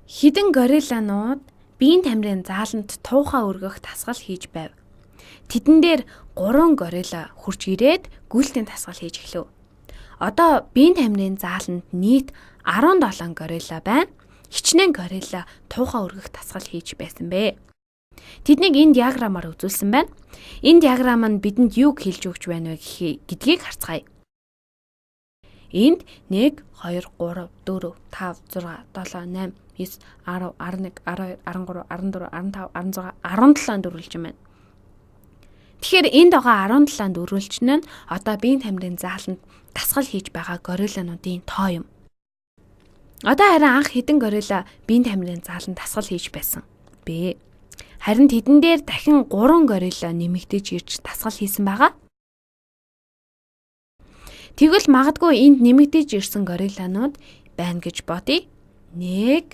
Хэдэн горилланууд биеийн тамирын зааланд туухай өргөх дасгал хийж байв. Тэдэн дээр 3 горилла хурж ирээд гүйлтийн дасгал хийж эхлэв. Одоо биеийн тамирын зааланд нийт 17 горилла байна. Хичнээн горилла туухай өргөх дасгал хийж байсан бэ. Тэднийг энэ диаграммаар үзүүлсэн байна. Энэ диаграмм нь бидэнд юуг хэлж өгч байна вэ гэдгийг харцгаая. Энд 1 2 3 4 5 6 7 8 9 10 11 12 13 14 15 16 17 дөрвөлж юм байна. Тэгэхээр энд байгаа 17 дөрвөлжин нь одоо биеийн тамирын зааланд дасгал хийж байгаа гориллануудын тоо юм. Одоо харин анх хэдэн горилла биеийн тамирын зааланд дасгал хийж байсан бэ? Харин тэдэн дээр дахин 3 горилла нэмэгдэж ирж дасгал хийсэн байгаа. Тэгвэл магадгүй энд нэмэгдэж ирсэн горилланууд байна гэж бодъё. 1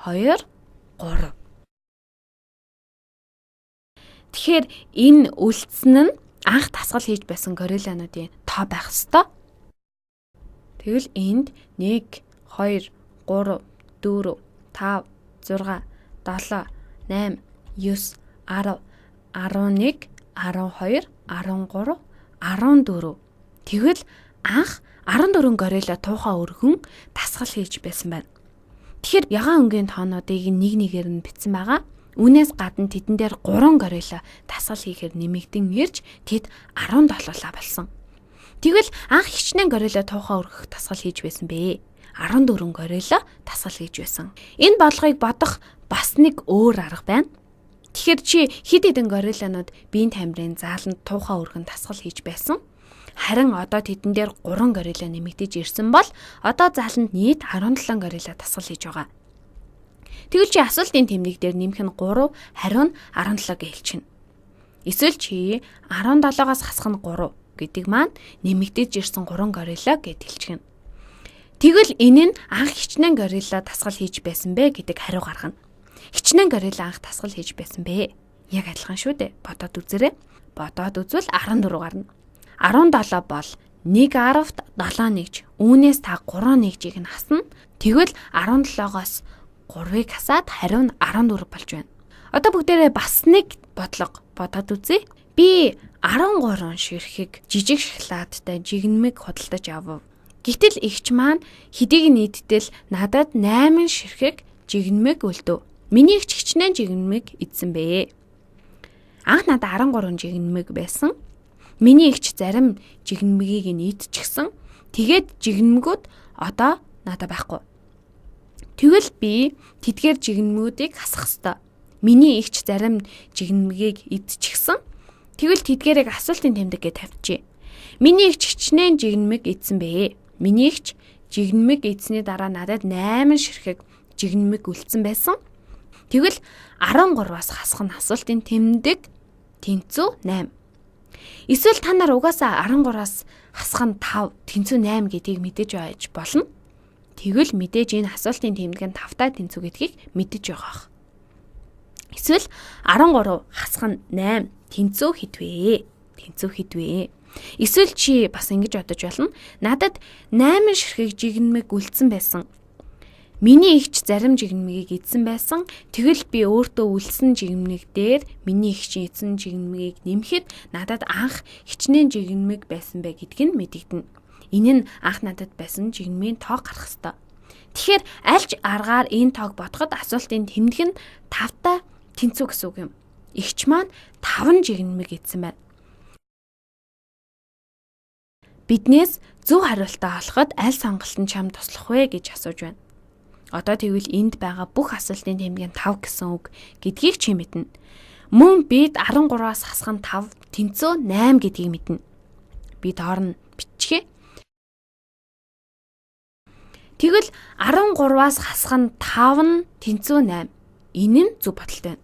2 3. Тэгэхээр энэ үлдсэн нь анх дасгал хийж байсан гориллануудын тоо байх ёстой. Тэгвэл энд 1 2 3 4 5 6 7 8 9 10 11 12 13 14. Тэгвэл анх 14 горилла туухай өргөн дасгал хийж байсан байна. Тэгэхээр ягаан өнгийн тоонуудыг нэг нэгээр нь бичсэн байгаа. Үүнээс гадна тэдэн дээр 3 горилла дасгал хийхээр нэмэгдэн ирж тэд 17-лаа болсон. Тэгвэл анх хичнээн горилла туухай өргөх дасгал хийж байсан бэ? 14 горилла дасгал хийж байсан. Энэ бодлогыг бодох бас нэг өөр арга байна. Тэгэхээр чи хэд хэдэн горилланууд биеийн тамирын зааланд туухай өргөн дасгал хийж байсан? Харин одоо тэдэн дээр 3 горилла нэмэгдэж ирсэн бол одоо зааланд нийт 17 горилла дасгал хийж байгаа. Тэгвэл чи асуултын тэмдэг дээр нэмэх нь 3, хариу нь 17 гэж хэлчихнэ. Эсвэл чи 17-оос хасах нь 3 гэдэг маань нэмэгдэж ирсэн 3 горилла гэд хэлчихнэ. Тэгвэл энэ нь анх хичнээн горилла дасгал хийж байсан бэ гэдэг хариу гаргана. Хичнээн горилла анх дасгал хийж байсан бэ? Яг адилхан шүү дээ. Бодоод үзээрэй. Бодоод үзвэл 14 гарна. 17 бол 1 10-т 7 нэгж. Үүнээс та 3 нэгжийг нь хасна. Тэгвэл 17-оос 3-ыг хасаад хариу нь 14 болж байна. Одоо бүгдээрээ бас нэг бодлого бодоод үзье. Би 13 ширхэг жижиг шоколадтай жигнэмэг худалдаж авав. Гэтэл эгч маань хэдийг нь идтэл надад 8 ширхэг жигнэмэг үлдэв. Миний эгч хичнээн жигнэмэг идсэн бэ? Анх надад 13 жигнэмэг байсан. Миний эгч зарим жигнэмгийг нь идчихсэн. Тэгээд жигнэмгүүд одоо надад байхгүй. Тэгвэл би тэдгээр жигнэмгүүдийг хасах ёстой. Миний эгч зарим жигнэмгийг идчихсэн. Тэгвэл тэдгээрийг асуултын тэмдэг гэж тавьчихъя. Миний эгч хичнээн жигнэмэг идсэн бэ? Миний эгч жигнэмэг идсэний дараа надад 8 ширхэг жигнэмэг үлдсэн байсан. Тэгвэл 13-аас хасах нь асуултын тэмдэг тэнцүү 8. Эсвэл та нар угаасаа 13-аас хасах нь 5 тэнцүү 8 гэдгийг мэдэж байж болно. Тэгвэл мэдээж энэ асуултын тэмдэг нь 5-таа тэнцүү гэдгийг мэдэж байгаа бах. Эсвэл 13 хасах нь 8 тэнцүү хэд вэ? Тэнцүү хэд вэ? Эсвэл чи бас ингэж бодож болно. Надад 8 ширхэг жигнэмэг үлдсэн байсан. Миний эгч зарим жигнэмгийг идсэн байсан. Тэгвэл би өөртөө үлдсэн жигнэмэг дээр миний эгчийн идсэн жигнэмгийг нэмэхэд надад анх хичнээн жигнэмэг байсан бэ гэдг нь мэдэгдэнэ. Энэ нь анх надад байсан жигнэмийн тоо гарах ёстой. Тэгэхээр аль ч аргаар энэ тоог бодоход асуултын тэмдэг нь 5-та тэнцүү гэсэн үг юм. Эгч маань 5 жигнэмэг идсэн байна. Биднээс зөв хариултаа олоход аль сонголт нь чам туслах вэ гэж асууж байна. Одоо тэгвэл энд байгаа бүх асуултын тэмдэг нь 5 гэсэн үг гэдгийг чи мэднэ. Мөн бид 13-аас хасах нь 5 тэнцүү 8 гэдгийг мэднэ. Би доор нь биччихье. Тэгвэл 13-аас хасах нь 5 нь тэнцүү 8. Энэ нь зөв бодолтой байна.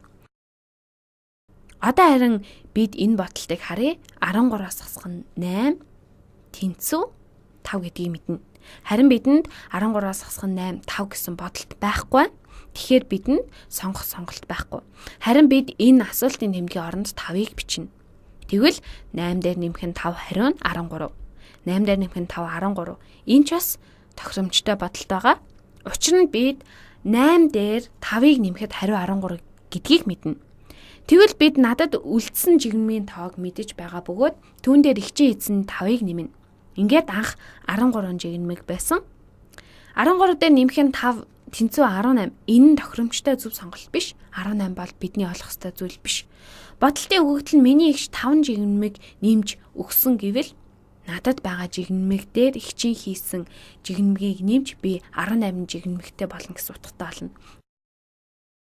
Одоо харин бид энэ бодолтыг харъя. 13-аас хасах нь 8 тэнцүү 5 гэдгийг мэднэ. Харин бидэнд 13-аас хасах нь 8 5 гэсэн бодолт байхгүй. Тэгэхээр бидэнд сонгох сонголт байхгүй. Харин бид энэ асуултын тэмдгийн оронд 5-ыг бичнэ. Тэгвэл 8 дээр нэмэх нь 5 хариу нь 13. 8 дээр нэмэх нь 5 13. Энэ ч бас тохиромжтой бодолт байгаа. Учир нь бид 8 дээр 5-ыг нэмэхэд хариу 13 гэдгийг мэднэ. Тэгвэл бид надад үлдсэн жигнэмийн тоог мэдэж байгаа бөгөөд түүн дээр эгчийн эзэн 5-ыг нэмнэ. Ингээд анх 13 жигнэмэг байсан. 13 дээр нэмэх нь 5 тэнцүү 18. Энэ нь тохиромжтой зөв сонголт биш. 18 бол бидний олох ёстой зүйл биш. Бодолтын өгөгдөл нь миний эгч 5 жигнэмэг нэмж өгсөн гэвэл надад байгаа жигнэмэг дээр эгчийн хийсэн жигнэмгийг нэмж би 18 жигнэмэгтэй болно гэсэн утгатай болно.